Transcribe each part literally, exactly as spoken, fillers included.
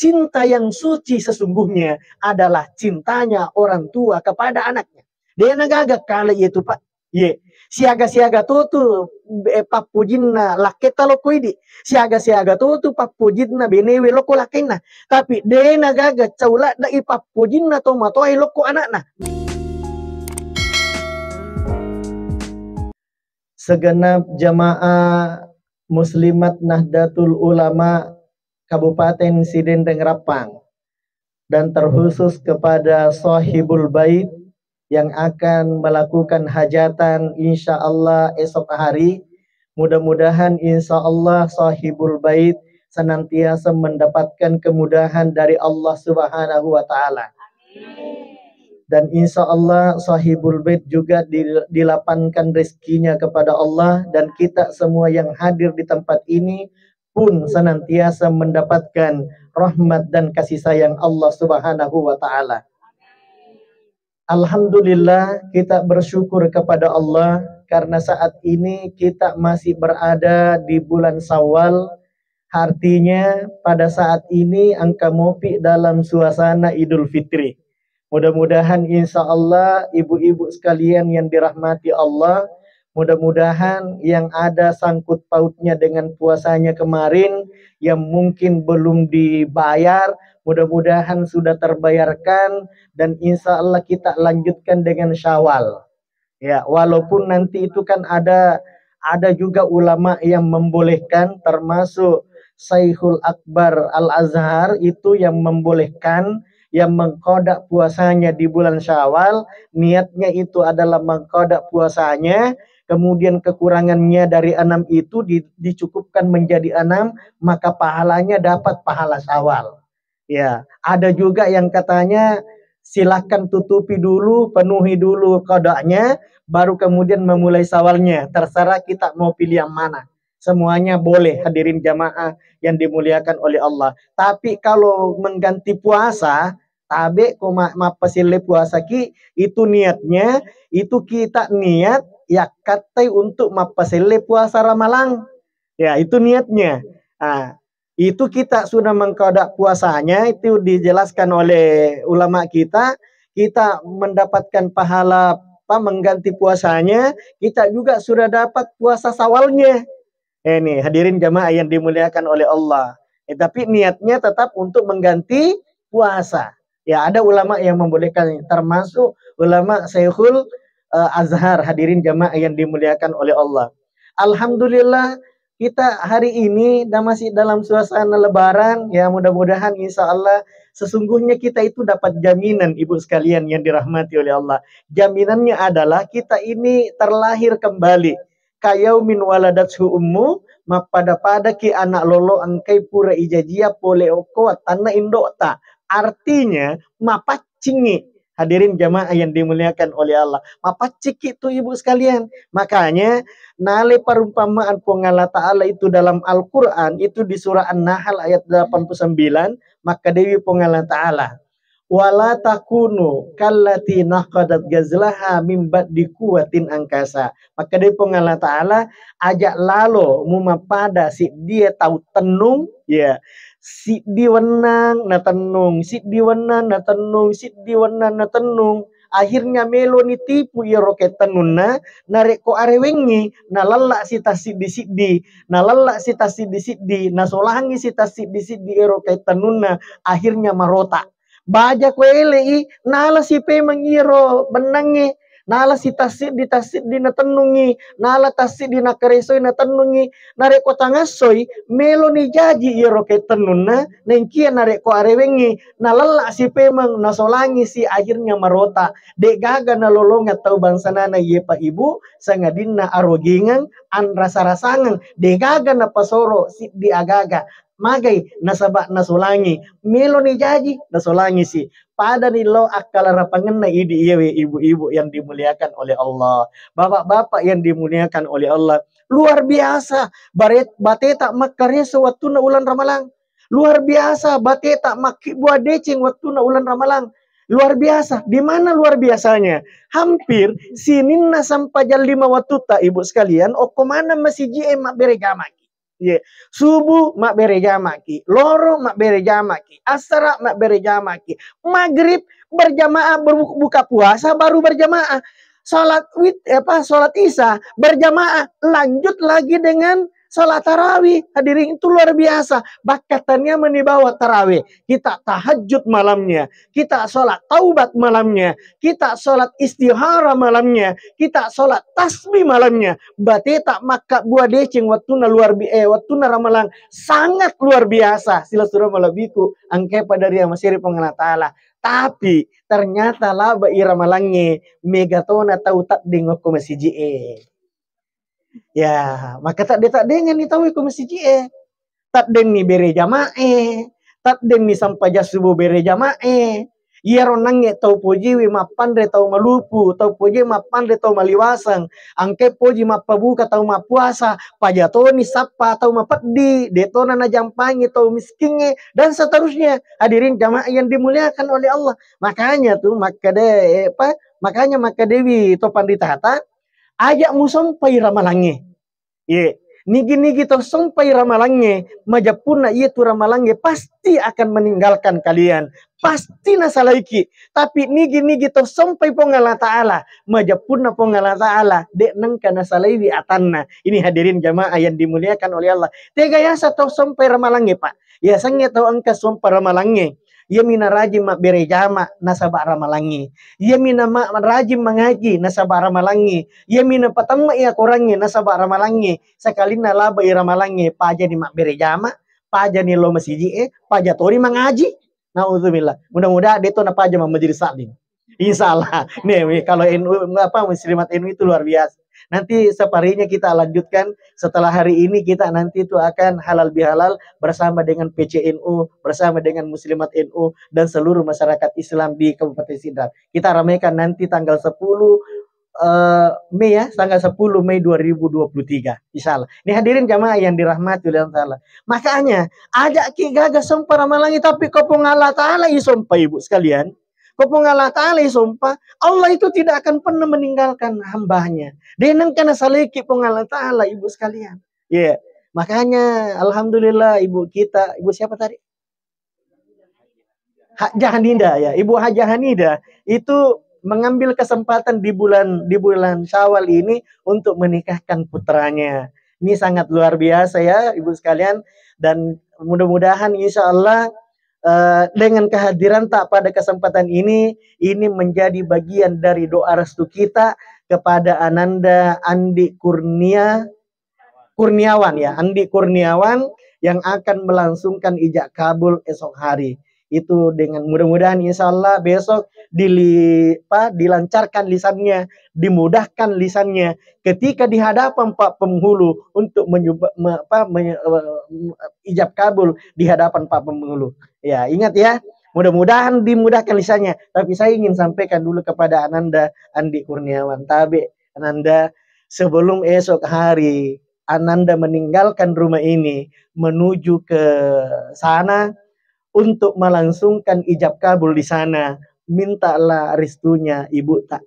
cinta yang suci sesungguhnya adalah cintanya orang tua kepada anaknya. De' nagaga kale iye tu, Pak. Iye. Siaga-siaga to tu, eh, pappojinna lakketta lokko idi. Siaga-siaga to tu pappojinna benewe lokko lakkenna. Tapi de' nagaga cau ladde'i pappojinna tomatoae lokko anakna. Segenap jamaah muslimat Nahdlatul Ulama Kabupaten Sidenreng Rappang, dan terkhusus kepada Sahibul Bait yang akan melakukan hajatan, insya Allah, esok hari. Mudah-mudahan, insya Allah, Sahibul Bait senantiasa mendapatkan kemudahan dari Allah Subhanahu wa Ta'ala. Dan insya Allah, Sahibul Bait juga di-, dilapangkan rezekinya kepada Allah, dan kita semua yang hadir di tempat ini pun senantiasa mendapatkan rahmat dan kasih sayang Allah Subhanahu wa Ta'ala. Alhamdulillah, kita bersyukur kepada Allah karena saat ini kita masih berada di bulan Syawal. Artinya, pada saat ini engka mopi dalam suasana Idul Fitri. Mudah-mudahan, insya Allah, ibu-ibu sekalian yang dirahmati Allah, mudah-mudahan yang ada sangkut pautnya dengan puasanya kemarin yang mungkin belum dibayar, mudah-mudahan sudah terbayarkan, dan insya Allah kita lanjutkan dengan Syawal. Ya, walaupun nanti itu kan ada, ada juga ulama yang membolehkan, termasuk Syaikhul Akbar Al-Azhar itu yang membolehkan, yang mengqada puasanya di bulan Syawal, niatnya itu adalah mengqada puasanya, kemudian kekurangannya dari enam itu di-, dicukupkan menjadi enam, maka pahalanya dapat pahala Syawal. Ya, ada juga yang katanya, "Silakan tutupi dulu, penuhi dulu qadanya, baru kemudian memulai Syawalnya." Terserah kita mau pilih yang mana. Semuanya boleh, hadirin jamaah yang dimuliakan oleh Allah. Tapi kalau mengganti puasa, tabe ko ma-, mappaselle puasaki, itu niatnya, itu kita niat yakkattai untuk mappaselle puasa Ramalang. Ya, itu niatnya. Ah, itu kita sudah mengqada puasanya, itu dijelaskan oleh ulama kita, kita mendapatkan pahala apa, mengganti puasanya, kita juga sudah dapat puasa Syawalnya. Eh, nih, hadirin jamaah yang dimuliakan oleh Allah. Eh, tapi niatnya tetap untuk mengganti puasa. Ya, ada ulama yang membolehkan, termasuk ulama Syaikhul, eh, Azhar, hadirin jamaah yang dimuliakan oleh Allah. Alhamdulillah, kita hari ini dan masih dalam suasana Lebaran. Ya, mudah-mudahan, insya Allah, sesungguhnya kita itu dapat jaminan, ibu sekalian yang dirahmati oleh Allah. Jaminannya adalah kita ini terlahir kembali. Kayaumin waladathu ummu, mappada-padaki anak lolo engkai pura ijajia pole okko wattanna indo'ta. Artinya, mapaccingi. Hadirin jamaah yang dimuliakan oleh Allah, mapacciki tu, ibu sekalian. Makanya, nale perumpamaan Puang Allah Ta'ala itu dalam Al-Quran, itu di surah An-Nahl ayat delapan puluh sembilan, makkedawi Puang Allah Ta'ala, "Wala takunu kallati naqadat ghazlaha min ba'di quwwatin ankasa." Makkedai Puang Allah Ta'ala, aja lalo mumappada siddie tau tennung, ya, siddi wennang natennung, siddi wennang natennung, siddi wennang natennung. Akhirnya melo nitipu iyaro kaitennunna, narekko arewengngi, nalella sitassiddi-siddi, nalella sitassiddi-siddi, nasolangi sitassiddi-siddi ero kaitennunna, akhirnya marota. Baja ko ele'i, nala sipemeng iyaro bennangnge, nala sitassiddi-tassiddi natennungngi, nala tassiddi nakaresoi natennungngi. Narekko tangassoi, meloni jaji iyaro kaitennunna, naengkia narekko arewengngi, nalella sipemeng, nasolangi si, akhirnya marota. De'gaga nalolongeng tau bangsanana iye pa ibu, sangadinna arogingeng, anrasa-rasangeng, de'gaga napasoro siddi agaga. Magai nasaba nasolangi, meloni jaji, nasolangi si. Padani lao akkalarapangenna idi iyewe, ibu-ibu yang dimuliakan oleh Allah, bapak-bapak yang dimuliakan oleh Allah. Luar biasa, bare-, bateta makkareso wattunna uleng Ramalang. Luar biasa, bateta makkibbuang deceng wattunna uleng Ramalang. Luar biasa. Di mana luar biasanya? Hampir sininna sempajang lima wattutta, ibu sekalian, okko maneng masiji e mabbere jamaki. Ye, subuh mabbere jamaki, loro mabbere jamaki, asara mabbere jamaki, maghrib berjamaah, berbu-, buka puasa baru berjamaah. Salat wit-, apa, salat isya berjamaah, lanjut lagi dengan salat tarawih. Hadirin, itu luar biasa. Bahkan tania menibawa tarawih. Kita tahajud malamnya, kita sholat taubat malamnya, kita sholat istihara malamnya, kita sholat tasbih malamnya. Bateta makkabbua deceng wettunna luar bi-, eh, wettunna ramalang sangat luar biasa. Silessureng malebbiku, engkae pada ri amaseri Puang Allah Ta'ala. Tapi ternyata laba i ramalangnge, mega tona tau taddeng okko masiji e. Ya, maka tadde-taddengenni tau ko masiji e. Taddenni bere jamae, taddenni sampajang subuh bere jamae. Iyaro nangnge tau pojiwi mappanre tau malupu, tau pojiwi mappanre tau maliwaseng, angke poji mappabuka tau mappuasa, pajatoni sappa tau mapeddi, detona najampangi tau miskingnge, dan seterusnya. Hadirin jamaah yang dimuliakan oleh Allah. Makanya tuh, makkede, eh, apa, makanya makkedewi to panritata, aja musompai ramalangnge. Ye, nigi-nigi to sompai ramalangnge, majeppunna iya tu ramalangnge pasti akan meninggalkan kalian. Pasti nasalaiki. Tapi nigi-nigi to sompai Puang Allah Ta'ala, majeppunna Puang Allah Ta'ala, de nengka nasalaiwi atanna. Ini hadirin jamaah yang dimuliakan oleh Allah. Tega yasa to sompai ramalangnge, Pak? Yasengnge tau engka sompa ramalangnge. Iyami narajing mabbere jama nasaba ramalangnge. Iyami nama-, rajing mangaji nasaba ramalangnge. Iyami napatemme'i akorangnge nasaba ramalangnge. Sakalinna labai ramalangnge, pajani mabbere jama, pajani lo masiji e, paja tori mangaji. Naudzubillah. Mudah-mudahan deto napaja mammajiri salling. Insya Allah. Nih, kalau N U, apa, muslimat N U itu luar biasa. Nanti separuhnya kita lanjutkan setelah hari ini, kita nanti itu akan halal bihalal bersama dengan P C N U, bersama dengan muslimat N U dan seluruh masyarakat Islam di Kabupaten Sidrap. Kita ramaikan nanti tanggal sepuluh, eh, Mei ya, tanggal sepuluh Mei dua ribu dua puluh tiga. Insya Allah. Ini hadirin jamaah yang dirahmati oleh Allah Ta'ala. Makanya, ajak ki gaga sompa ramalangnge, tapi ko Puang Allah Ta'ala isompa, Ibu sekalian. Ko Puang Allah Ta'ala isompa, Allah itu tidak akan pernah meninggalkan hambanya. De nengka nasaliki Puang Allah Ta'ala, Ibu sekalian. Iya. Makanya, alhamdulillah, Ibu kita, Ibu siapa tadi? Hajah Hanida, ya. Ibu Hajah Hanida itu mengambil kesempatan di bulan, di bulan Syawal ini untuk menikahkan putranya. Ini sangat luar biasa, ya, Ibu sekalian. Dan mudah-mudahan, insya Allah, eh, dengan kehadiran tak pada kesempatan ini, ini menjadi bagian dari doa restu kita kepada Ananda Andi Kurnia, Kurniawan, ya, Andi Kurniawan yang akan melangsungkan ijab kabul esok hari. Itu dengan mudah-mudahan, insya Allah, besok dili-, apa, dilancarkan lisannya, dimudahkan lisannya ketika di hadapan Pak Penghulu untuk menyuba-, me-, apa, menye-, eh, ijab kabul di hadapan Pak Penghulu. Ya, ingat ya, mudah-mudahan dimudahkan lisannya. Tapi saya ingin sampaikan dulu kepada Ananda Andi Kurniawan. Tabe, Ananda, sebelum esok hari Ananda meninggalkan rumah ini menuju ke sana untuk melangsungkan ijab kabul di sana, mintalah restunya ibu tak.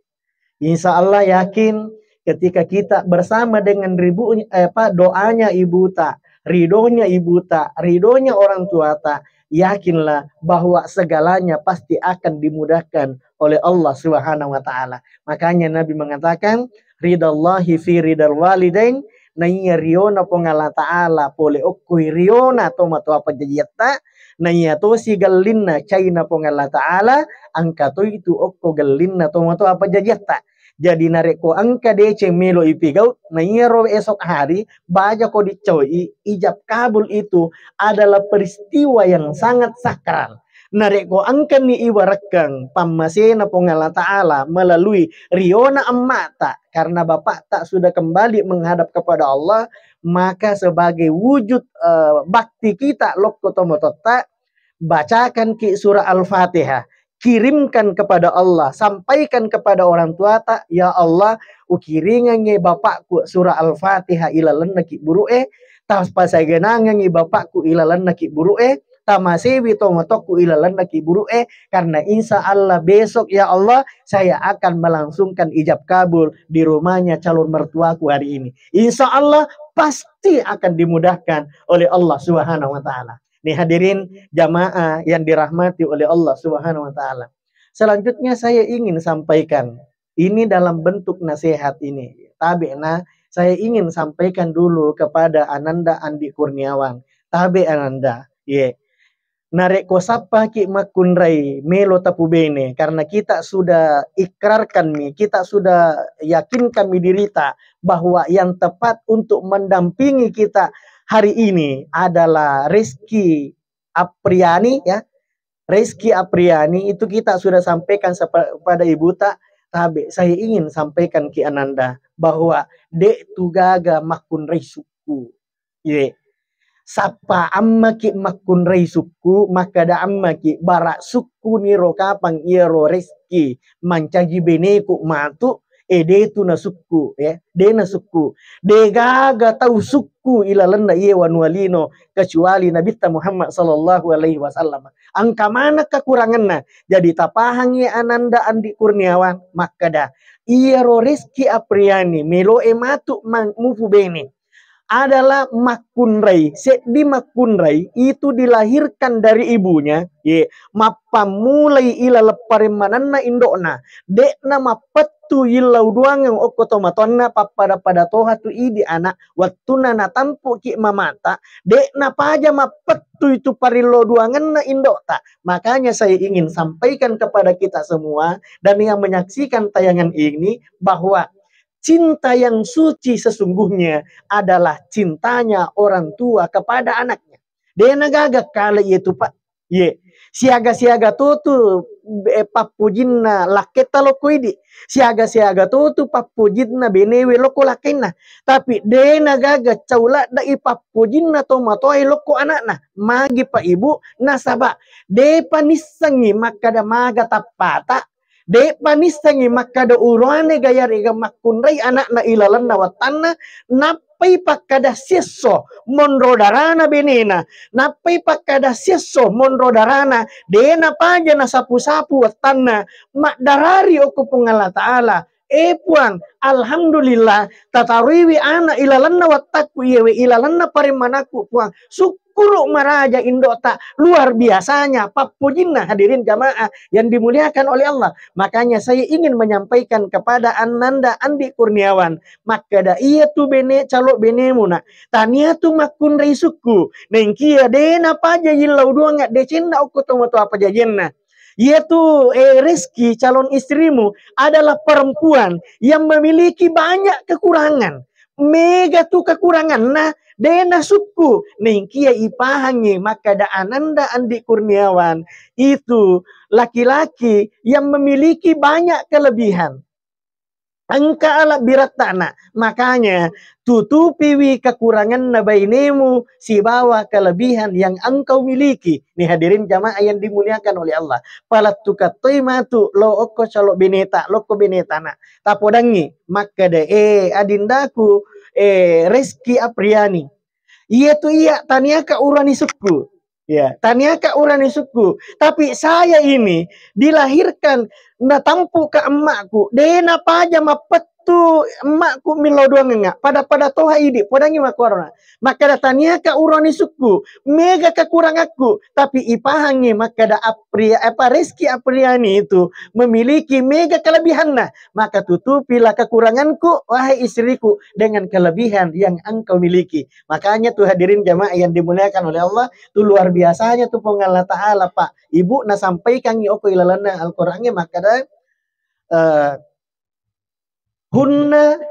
Insya Allah yakin ketika kita bersama dengan ribunya, eh, apa, doanya ibu tak, ridhonya ibu tak, ridhonya orang tua tak, yakinlah bahwa segalanya pasti akan dimudahkan oleh Allah Subhanahu wa Ta'ala. Makanya Nabi mengatakan, "Ridallahi fi ridal walidain," naiya riona Puang Allah Ta'ala pole okkoi riona tomatoa pajajiatta, naiya tosi gellinna caina Puang Allah Ta'ala, engka toi tu okko gellinna tomatoa pajajiatta. Jadi, narekko engka deceng melo ipigau, na iyaro esok hari, baja ko diccoi, ijab kabul itu adalah peristiwa yang sangat sakral. Narekko engkani iwarekkeng pammasena Puang Allah Ta'ala melalui riona emma'ta, karena bapakta sudah kembali menghadap kepada Allah, maka sebagai wujud, eh, bakti kita lokko tomatotta, bacakan ki surah Al-Fatihah, kirimkan kepada Allah, sampaikan kepada orang tuata, "Ya Allah, ukiringangngi bapakku surah Al-Fatihah ilalenna kibburu'e, tapasagenangangngi bapakku ilalenna kibburu'e, tamasewi tomatokku ilalenna kibburu'e, karena insya Allah besok, ya Allah, saya akan melangsungkan ijab kabul di rumahnya calon mertuaku hari ini. Insya Allah, pasti akan dimudahkan oleh Allah Subhanahu wa Ta'ala. Nih, hadirin jamaah yang dirahmati oleh Allah Subhanahu wa Ta'ala. Selanjutnya, saya ingin sampaikan ini dalam bentuk nasihat ini. Tabe' na, saya ingin sampaikan dulu kepada Ananda Andi Kurniawan. Tabe' Ananda, ye. Narekko sappaki makkunrai melo tapubene, karena kita sudah ikrarkan mi, kita sudah yakinkan mi dirita bahwa yang tepat untuk mendampingi kita hari ini adalah Rizky Apriani, ya. Rizky Apriani itu kita sudah sampaikan sepa-, pada ibuta, tabe' saya ingin sampaikan ki Ananda bahwa de' tu gaga makkunrai sukku. Ye. Sappa ammaki makkunrai sukku, makkada ammaki, bara sukku niro kapang iyaro Rizky mancaji beneku matu, e, de' tu nasukku, ya, de' nasukku. De' gaga tau sukku ilalenna iye wanua lino kecuali Nabitta Muhammad sallallahu alaihi wasallam. Engka maneng kekuranganna. Jadi tapahangngi Ananda Andi Kurniawan makkada, iyaro Rizky Apriani meloe matu mang-, mupu bene adalah makkunrai, seddi makkunrai itu dilahirkan dari ibunya, ye, mappammulai ilaleng paremmananna indo'na, de'na mappettu illau duangeng okko tomatoanna, pappada-pada toha tu idi anak, wettunna natampuki mamata, de'na paja mappettu itu parillau duangenna indo'ta. Makanya saya ingin sampaikan kepada kita semua dan yang menyaksikan tayangan ini bahwa cinta yang suci sesungguhnya adalah cintanya orang tua kepada anaknya. De'na gaga kale iyetu, Pak. Ye. Siaga-siaga to tu, eh, pappojinna lakketta lokko idi. Siaga-siaga to tu pappojinna benewe lokko lakkenna. Tapi de'na gaga cau ladde'i pappojinna tomatoae lokko anakna. Magi, Pak Ibu? Nasaba de'pa nissengngi makkada maga tappata, de'pa nissengngi makkada uroane gayarega makkunrai anakna ilalenna wattanna, nappai pakkada siesso monro darana benena, nappai pakkada siesso monro darana, de'na paja nasapu-sapu wattanna, maddarari okko Puang Allah Ta'ala. E Puang, alhamdulillah, tataruiwi anak ilalenna wattakku iyewe, ilalenna paremmanakku, Puang. Syukur Kuru maraja indo'ta, luar biasanya pappojinna, hadirin jamaah yang dimuliakan oleh Allah. Makanya saya ingin menyampaikan kepada Ananda Andi Kurniawan, makkada iyatu bene, calo benemu, Nak, tania tu makkunrai sukku, nengkia de'na paja yillau duangnga decenna okko tomatoa pajajianna. Iyatu, eh, Rizky, calon istrimu, adalah perempuan yang memiliki banyak kekurangan. Mega tu kekuranganna, de'na sukku. Nengkia ipahangngi makkada Ananda Andi Kurniawan itu laki-laki yang memiliki banyak kelebihan. Engka alabbiratta, Nak. Makanya, tutupiwi kekuranganna bainemu sibawa kelebihan yang engkau miliki. Nih, hadirin jamaah yang dimuliakan oleh Allah. Palettukeng toi matu lo okko calo beneta, lokko beneta, Nak. Tapodangngi, makkada, eh, adindaku, eh, Rizky Apriani. Iyatu iya taniaka urani sukku. Ya, taniaka urani sukku. Tapi saya ini dilahirkan, natampuka emmakku, de'na paja mappettu emmakku millau duangengnga, pada-pada toha idi, podangngi makkuarona. Makkada taniaka urani sukku, mega kekurangakku, tapi ipahangngi makkada Apri-, apa, Rizky Apriani itu memiliki mega kelebihanna. Maka tutupilah kekuranganku, wahai istriku, dengan kelebihan yang engkau miliki. Makanya tuh, hadirin jamaah yang dimuliakan oleh Allah, tuh luar biasanya tuh Puang Allah Ta'ala, Pak. Ibu nasampaikangngi okko ilalenna Al-Qur'angnge makkada, eh, "Hunna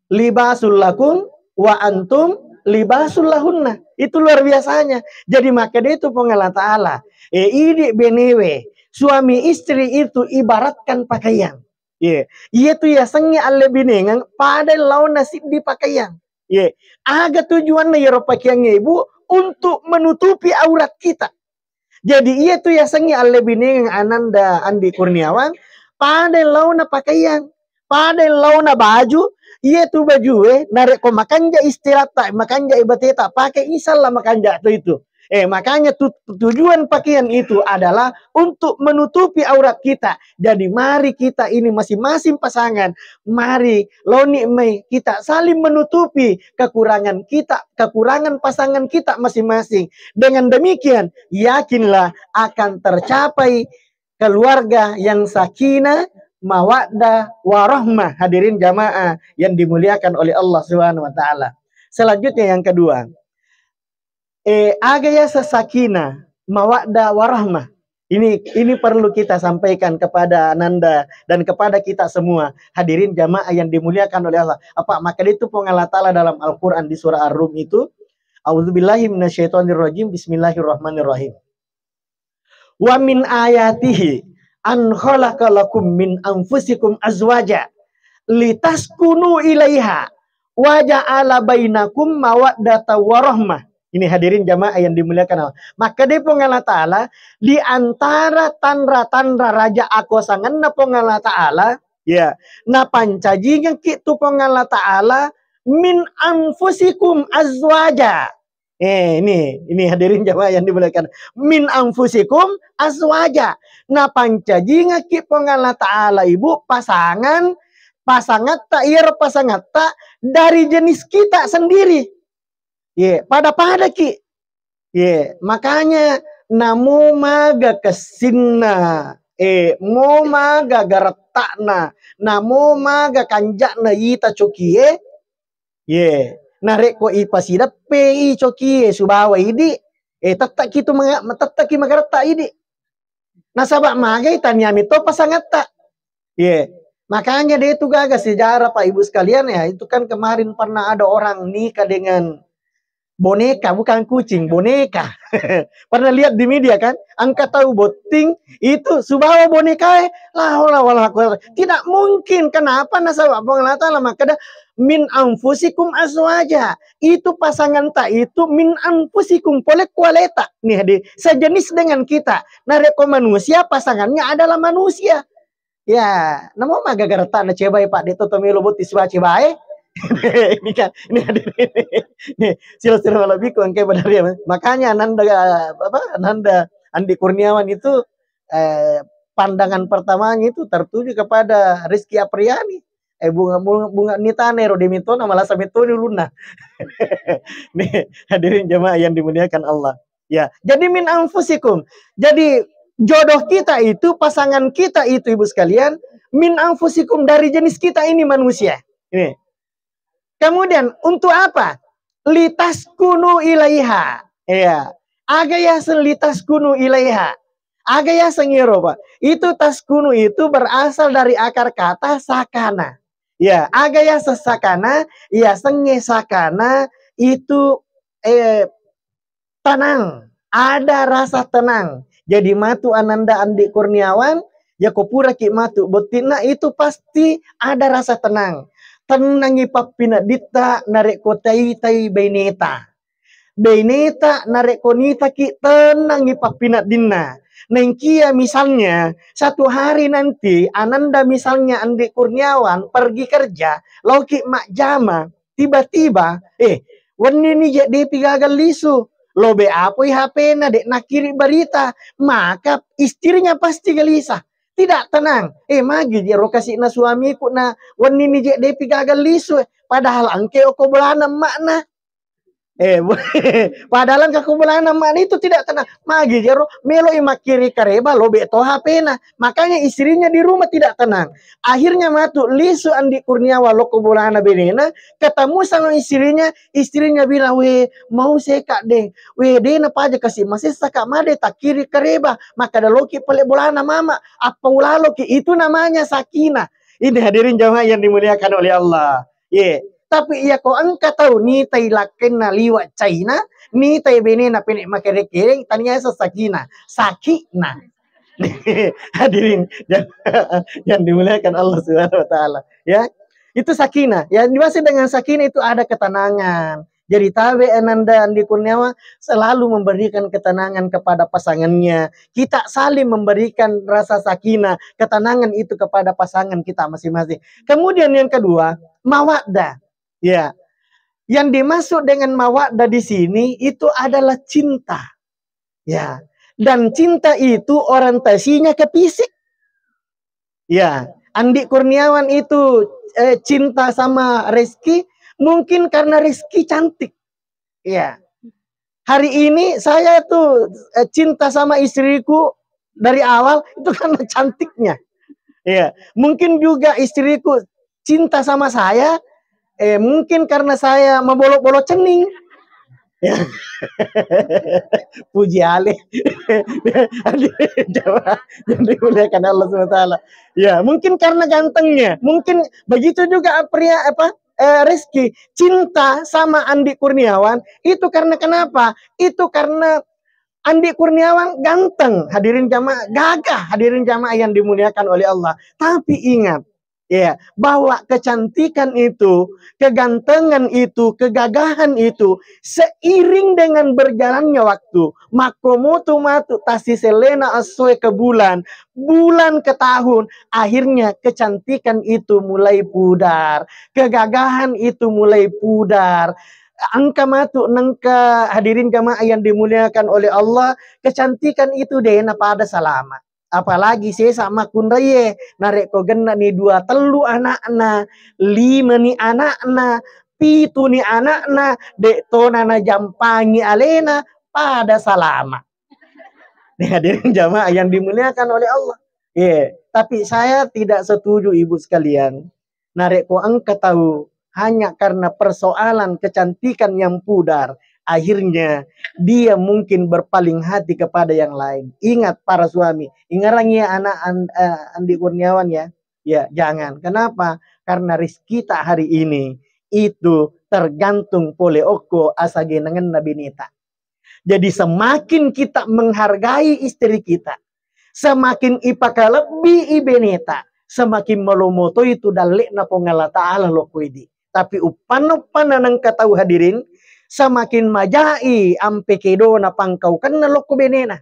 libasul lakum wa antum libasul lahunna." Itu luar biasanya. Jadi makkada itu Puang Allah Ta'ala, eh, idi benewe, suami istri itu ibaratkan pakaian. Iya. Iyatu yasengnge allebbinengeng pada laona siddi pakaian. Iya. Aga tujuanna iyaro pakaiangnge, Ibu? Untuk menutupi aurat kita. Jadi, iyatu yasengnge allebbinengeng Ananda Andi Kurniawan, pada laona pakaian, pada laona baju, iyatu bajue narekko makanja istilatta, makanja ibateta, pake, insya Allah makanja to itu. Eh, makanya tu-, tujuan pakaian itu adalah untuk menutupi aurat kita. Jadi mari kita ini masing-masing pasangan, mari loni mai kita saling menutupi kekurangan kita, kekurangan pasangan kita masing-masing. Dengan demikian, yakinlah akan tercapai keluarga yang sakinah, mawaddah, warahmah. Hadirin jamaah yang dimuliakan oleh Allah Subhanahu wa Ta'ala. Selanjutnya, yang kedua, eh, aga yaseng sakinah, mawaddah, warahmah. Ini, ini perlu kita sampaikan kepada ananda dan kepada kita semua, hadirin jamaah yang dimuliakan oleh Allah. Apa maka itu Puang Allah Ta'ala dalam Al-Quran di surah Ar-Rum itu, "A'udzubillahi minasyaitonirrajim, bismillahirrahmanirrahim. Wa min ayatihi an khalaqa lakum min anfusikum azwaja litaskunu ilaiha wa ja'ala bainakum mawaddata warahmah." Ini hadirin jamaah yang dimuliakan Allah. Maka dé Puang Allah Ta'ala, di antara tanra-tanra raja akuasanganna Puang Allah Ta'ala, ya, napancajingekki tu Puang Allah Ta'ala min anfusikum azwaja. Eh, ini, ini hadirin jamaah yang dimuliakan. Min anfusikum azwaja. Napancajingekki Puang Allah Ta'ala, Ibu, pasangan, pasangatta, iyaro pasangatta dari jenis kita sendiri. Ye, pada-padaki. Ye, makanya namo maga kessinna, eh, mo maga garetta'na, namo maga kanja'na ita cokie, ye, narekko ipasideppei cokie subawa idi, eh, tettaki tu maga-, tettaki magaretta idi. Nasaba magai tania metto pasangatta. Ye. Makanya dé tu gaga sejarah, Pak Ibu sekalian, ya, itu kan kemarin pernah ada orang nikah dengan boneka, bukan kucing, boneka. Pernah lihat di media kan? Engka tau botting itu subawa boneka, eh, la haula wala quwwata. Tidak mungkin. Kenapa? Nasaba Puang Allah Ta'ala makkeda, "Min anfusikum azwaja." Itu pasangatta itu min anfusikum, pole ku aleta. Nih, di, sejenis dengan kita. Narekko manusia, pasangannya adalah manusia. Ya, namo maga garetta'na cebae, Pak, dé to to melo botting subawa cebae. Ini kan, ini hadirin. Nih, sila-sila malebbiku engkae pada ria. Makanya ananda, apa, ananda Andi Kurniawan itu, eh, pandangan pertamanya itu tertuju kepada Rizky Apriani. Eh, bunga, bunga, bunga nitana ero dé metona malasa metoni ulunna. Nih, hadirin jamaah yang dimuliakan Allah. Ya, jadi min anfusikum. Jadi jodoh kita itu, pasangan kita itu, Ibu sekalian, min anfusikum, dari jenis kita ini manusia. Ini. Kemudian untuk apa? Litaskunu ilaiha. Ya. Aga yaseng litaskunu ilaiha? Aga yaseng iyaro, Pak? Itu taskunu itu berasal dari akar kata sakana. Ya, aga yaseng sakana, yasengnge sakana itu, eh, tenang, ada rasa tenang. Jadi matu ananda Andi Kurniawan, yako puraki matu bottinna itu pasti ada rasa tenang. Tennangi pappinedditta narekko taitai baineta. Baineta narekko nitaki tennangi pappineddinna. Naengkia misalnya, satu hari nanti ananda misalnya Andi Kurniawan pergi kerja, laoki majjama, tiba-tiba, eh, wennini je depi gaga lisu, lobe apoi H P-na, dek nakkiri berita, maka istrinya pasti gelisah. Tidak tenang. Eh, magi jero kasi'na suamiku na wennini je depi gaga lisu, eh, padahal engke okko bolana emakna. Eh, padahal engka ko bolana emakna itu tidak tenang. Magi jero meloi makkiri kareba, lobe to H P-na. Makanya istrinya di rumah tidak tenang. Akhirnya matu lisu Andi Kurniawan lokko bolana benena, ketemu sama istrinya, istrinya bilang, "We, mau seka deng. We, de na paja kasi masessa ka made takkiri kareba. Makkada loki pale bolana mama, appa ulaloki." Itu namanya sakinah. Ini hadirin jamaah yang dimuliakan oleh Allah. Ye, tapi iya ko engka tau nitai lakkenna liwa caina, nitai benena pene makereng-kereng, tania sakinah, sakina. Hadirin yang, yang dimuliakan Allah Subhanahu wa Ta'ala, ya. Itu sakinah. Yang dimaksud dengan sakinah itu ada ketenangan. Jadi tabe ananda Andi Kurniawan selalu memberikan ketenangan kepada pasangannya. Kita saling memberikan rasa sakinah, ketenangan itu kepada pasangan kita masing-masing. Kemudian yang kedua, mawaddah. Ya. Yang dimaksud dengan mawaddah di sini itu adalah cinta. Ya, dan cinta itu orientasinya ke fisik. Ya, Andi Kurniawan itu, eh, cinta sama Reski, mungkin karena Reski cantik. Ya. Hari ini saya tuh, eh, cinta sama istriku dari awal itu karena cantiknya. Ya, mungkin juga istriku cinta sama saya, eh, mungkin karena saya mabolo-bolo cening. Ya. Puji ale. Coba, yang dimuliakan Allah subhanahu wa taala. Ya, mungkin karena gantengnya, mungkin begitu juga pria, apa, eh, Reski cinta sama Andi Kurniawan itu karena kenapa? Itu karena Andi Kurniawan ganteng, hadirin jamaah, gagah, hadirin jamaah yang dimuliakan oleh Allah. Tapi ingat, ya, bahwa kecantikan itu, kegantengan itu, kegagahan itu seiring dengan berjalannya waktu. Makkomoto matu tassisellena essoe ke bulan, bulan ke tahun, akhirnya kecantikan itu mulai pudar, kegagahan itu mulai pudar. Engka matu nengka, hadirin jamaah yang dimuliakan oleh Allah, kecantikan itu de' napada salama. Apalagi sesa makkunraie, narekko gennani dua tellu anakna, lima ni anakna, pitu ni anakna, de' tona najampangi alena, pada salama. Nih, hadirin jamaah yang dimuliakan oleh Allah. Iya, tapi saya tidak setuju, Ibu sekalian. Narekko engka tau hanya karena persoalan kecantikan yang pudar, akhirnya dia mungkin berpaling hati kepada yang lain. Ingat para suami, ingarangi ya anak an-, eh, Andi Kurniawan ya. Ya, jangan. Kenapa? Karena rizkita hari ini itu tergantung pole okko asagenangenna beneta. Jadi semakin kita menghargai istri kita, semakin ipakalebbi i beneta, semakin malomo toi tu dalle'na Puang Allah Ta'ala lokko idi. Tapi uppanna-uppanna nengka tau hadirin, semakin majai ampe kedona pangkaukenna lokko benena.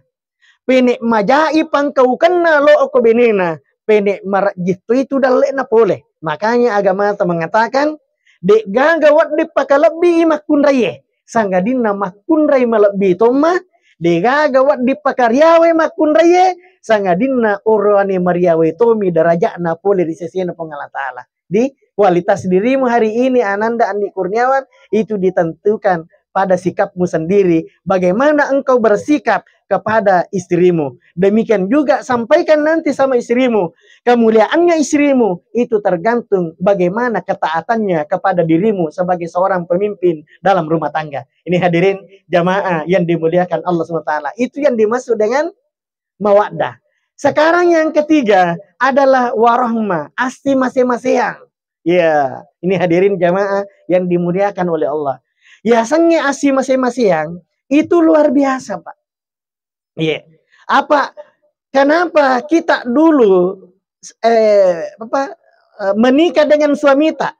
Pene' majai pangkaukenna lokko benena, pene' marejji toi tu dalle'na pole. Makanya agamata mengatakan, de'gaga wedding pakalebbi i makkunraie. Sangadinna makkunrai malebbi tomma, de'gaga wedding pakariawe makkunraie, sangadinna oroane mariawe tomi daraja'na pole ri sesena Puang Allah Ta'ala. Di kualitas dirimu hari ini, Ananda Andi Kurniawan, itu ditentukan pada sikapmu sendiri, bagaimana engkau bersikap kepada istrimu. Demikian juga sampaikan nanti sama istrimu, kemuliaannya istrimu itu tergantung bagaimana ketaatannya kepada dirimu sebagai seorang pemimpin dalam rumah tangga. Ini hadirin jamaah yang dimuliakan Allah subhanahu wa taala. Itu yang dimaksud dengan mawaddah. Sekarang yang ketiga adalah warahmah, assi mase-maseang. Ya, ini hadirin jamaah yang dimuliakan oleh Allah. Yasengnge assi mase-maseang itu luar biasa, Pak. Iya. Apa, kenapa kita dulu, eh, apa, eh, menikah dengan suamita?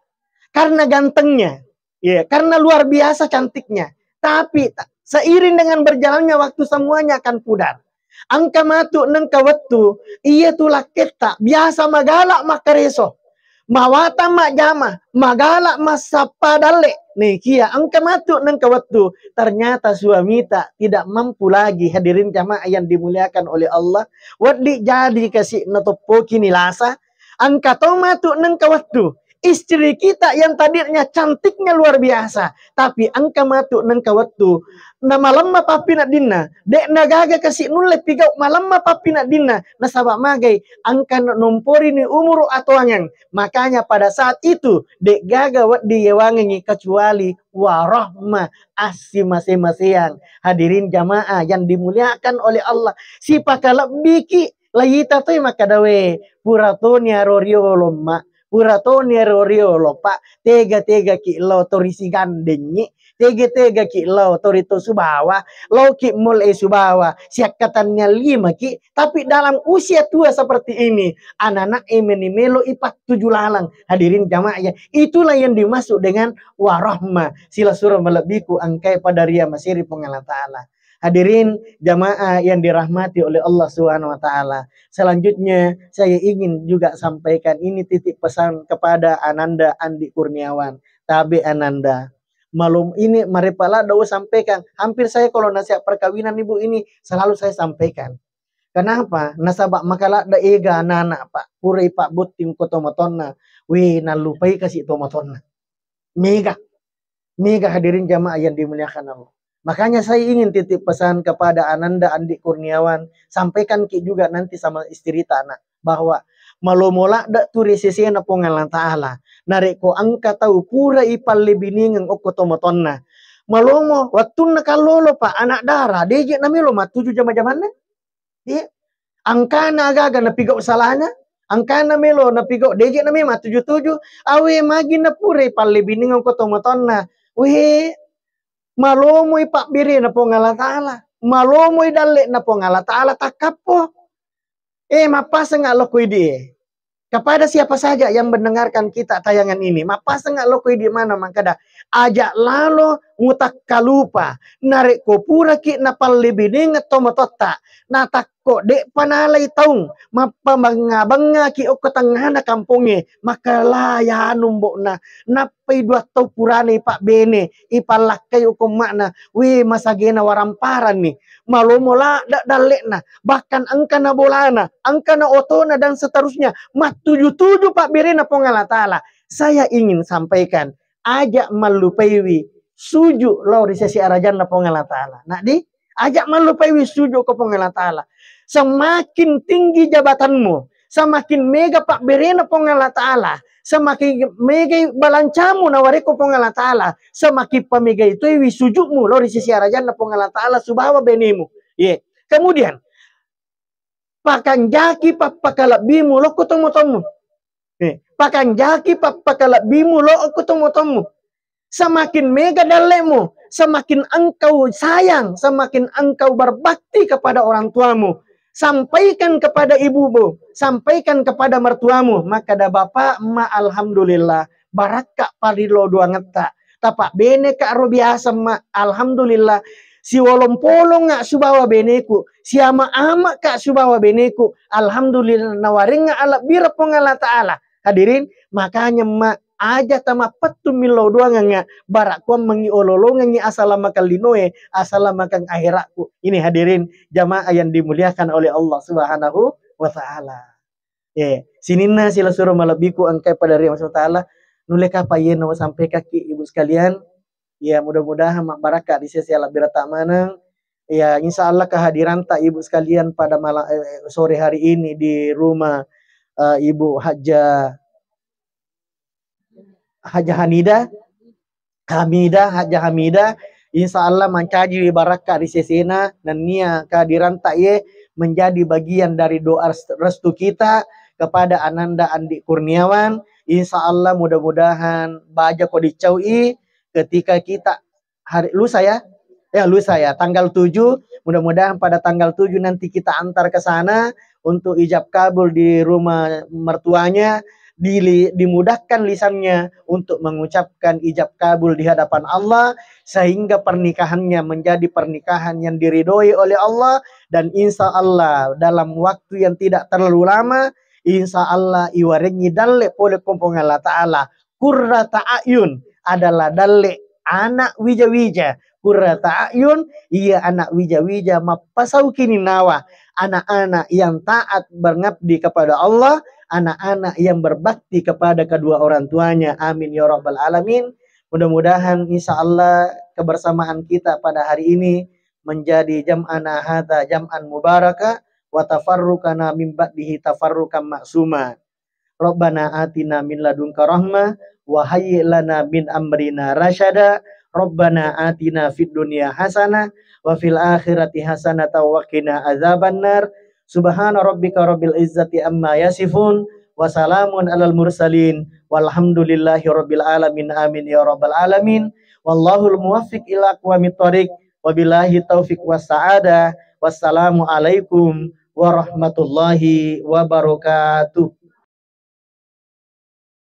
Karena gantengnya. Iya, karena luar biasa cantiknya. Tapi ta-, seiring dengan berjalannya waktu, semuanya akan pudar. Engka matu nengka wettu, iya tu lakketta biasa magala makkareso, mawatang majjama, magala massappa dalle. Nekia engka matu nengka wettu, ternyata suamita tidak mampu lagi, hadirin jamaah yang dimuliakan oleh Allah. Wedding jadi kasi natoppoki ni lasa, engka to matu nengka wettu, istri kita yang tadinya cantiknya luar biasa, tapi engka matu nengka wettu namalemma pappineddinna, de'na gaga kasi nulle pigau malemma pappineddinna, nasaba magai engka nomporini umuru atoangeng. Makanya pada saat itu de'gaga wedding yewangengi kecuali warahmah, assi mase-maseang. Hadirin jamaah yang dimuliakan oleh Allah, sipakalebbiki. Laita toi makkadawe, pura toni aro riolo, Mak. Pura toni aro riolo, Pak. Tega-tega ki lao tori Sigandengngi. Tega-tega ki lao tori to Subawa. Lao ki mall e Subawa. Siakkatannia lima ki. Tapi dalam usia tua seperti ini, anak-anak e meni melo ipattuju laleng. Hadirin jamaah ya. Itulah yang dimaksud dengan warahmah. Sila surah malebbiku engkae pada ria maseri Puang Allah Ta'ala. Hadirin jamaah yang dirahmati oleh Allah Subhanahu wa Ta'ala. Selanjutnya, saya ingin juga sampaikan ini titik pesan kepada Ananda Andi Kurniawan. Tabe Ananda, Malum ini marepa ladda usampaikan. Hampir saya kalau nasihat perkawinan ibu ini selalu saya sampaikan. Kenapa? Nasaba maka ladda ega anak-anak, Pak. Pura ipabbotting ko tomatoanna. Weh, nallupai kasi tomatoanna. Mega. Mega, hadirin jamaah yang dimuliakan Allah. Makanya saya ingin titip pesan kepada Ananda Andi Kurniawan, sampaikan ki juga nanti sama istri ta, nak, bahwa malomo ladda tu ri sesena Puang Allah Ta'ala. Narekko engka tau pura ipallebiningeng okko tomatoanna. Malomo, wattunna kallolo, Pak, anak dara, deje namelo mattuju jama-jamanna. Iya. Angkana agaga napigau salana, angkana melo napigau, deje name mattuju-tuju, awe magi napura ipallebiningeng ko tomatoanna. Weh, malomoi pabberena Puang Allah Ta'ala, malomoi dalle'na Puang Allah Ta'ala takkappo. Eh, mappasengnga lokko idi e. Kepada siapa saja yang mendengarkan kita tayangan ini, mappasengnga lokko idi mana mangkada, aja lalo mutakkalupa, narekko puraki napallebinengeng tomatoatta, natakko de'pa nalai taung, mappabengnga-bengngaki okko tengngana kampongnge, maka la yanu mbo'na, nappai dua tau purana ipabbene, ipallakkai okko emma'na, weh, masagena waramparanni, malomo ladda dalle'na, bahkan engkana bolana, engkana otona, dan seterusnya, mattuju-tuju pabberena Puang Allah Ta'ala. Saya ingin sampaikan, aja mallupaiwi suju lao ri sesi arajanna Puang Allah Ta'ala. Nadi, aja mallupaiwi suju ko Puang Allah Ta'ala. Semakin tinggi jabatanmu, semakin mega pabberena Puang Allah Ta'ala, semakin mega balancamu nawarekko Puang Allah Ta'ala, semakin pamegai toiwi sujudmu lao ri sesi arajanna Puang Allah Ta'ala subawa benemu. Ye. Kemudian, pakanjaki pappakalebbimu lokko tomatoammu. Eh, pakanjaki pappakalebbimu lokko tomatoammu. Semakin mega dalle'mu, semakin engkau sayang, semakin engkau berbakti kepada orang tuamu. Sampaikan kepada ibumu, sampaikan kepada mertuamu, maka da bapak, ma, alhamdulillah, barakka parillo doangetta. Tapabbene ka ro biasa, ma, alhamdulillah. Siwolong-polongnga subawa beneku, siama-ama ka subawa beneku, alhamdulillah, nawarengnga alebbireng Puang Allah Ta'ala. Hadirin, makanya, ma, aja tamappettu millau doangengnga, bara kuammengngi ololongengngi asalamakeng linoe, asalamakeng akhiratku. Ini hadirin jamaah yang dimuliakan oleh Allah Subhanahu wa Ta'ala. Eh, sininna silessureng malebbiku engkae pada ri Allah Subhanahu wa Ta'ala, nulle kapang iye nasampaikakki, Ibu sekalian. Ya, mudah-mudahan mabbarakka ri sesi alebbiretta maneng. Ya, insya Allah kehadiranta Ibu sekalian pada malam, eh, sore hari ini di rumah, eh, Ibu Hajjah, Hajjah Hanidah, Hamidah, Hajjah Hamidah, insya Allah mancajiwi barakka ri sesena, nennia kehadiranta iye menjadi bagian dari doa rest-, restu kita kepada Ananda Andi Kurniawan. Insya Allah, mudah-mudahan baja ko dicau'i ketika kita hari lusa ya, ya lusa ya, tanggal tujuh, mudah-mudahan pada tanggal tujuh nanti kita antar ke sana untuk ijab kabul di rumah mertuanya, dili-, dimudahkan lisannya untuk mengucapkan ijab kabul di hadapan Allah, sehingga pernikahannya menjadi pernikahan yang diridhoi oleh Allah, dan insya Allah dalam waktu yang tidak terlalu lama, insya Allah iwarengngi dalle pole ko Puang Allah Ta'ala. Qurrata a'yun adalah dalle anak wija-wija. Qurrata a'yun, iya anak wija-wija mappasau kini nawa, anak-anak yang taat mengabdi kepada Allah, anak-anak yang berbakti kepada kedua orang tuanya. Amin ya rabbal alamin. Mudah-mudahan insya Allah kebersamaan kita pada hari ini menjadi jam'ana hadza jam'an mubaraka wa tafarruqana min ba'dihi tafarruqan ma'suma. Rabbana atina min ladunka rahmah wa hayyi' lana min amrina rasyada. Rabbana atina fid dunya hasanah wa fil akhirati hasanatan wa qina adzabannar. Subhana rabbika rabbil izzati amma yasifun wa salamun alal mursalin walhamdulillahi rabbil alamin. Amin ya rabbal alamin. Wallahul muwaffiq ila aqwamit thariq. Wabillahi taufiq was sa'adah. Wassalamu alaikum warahmatullahi wabarakatuh.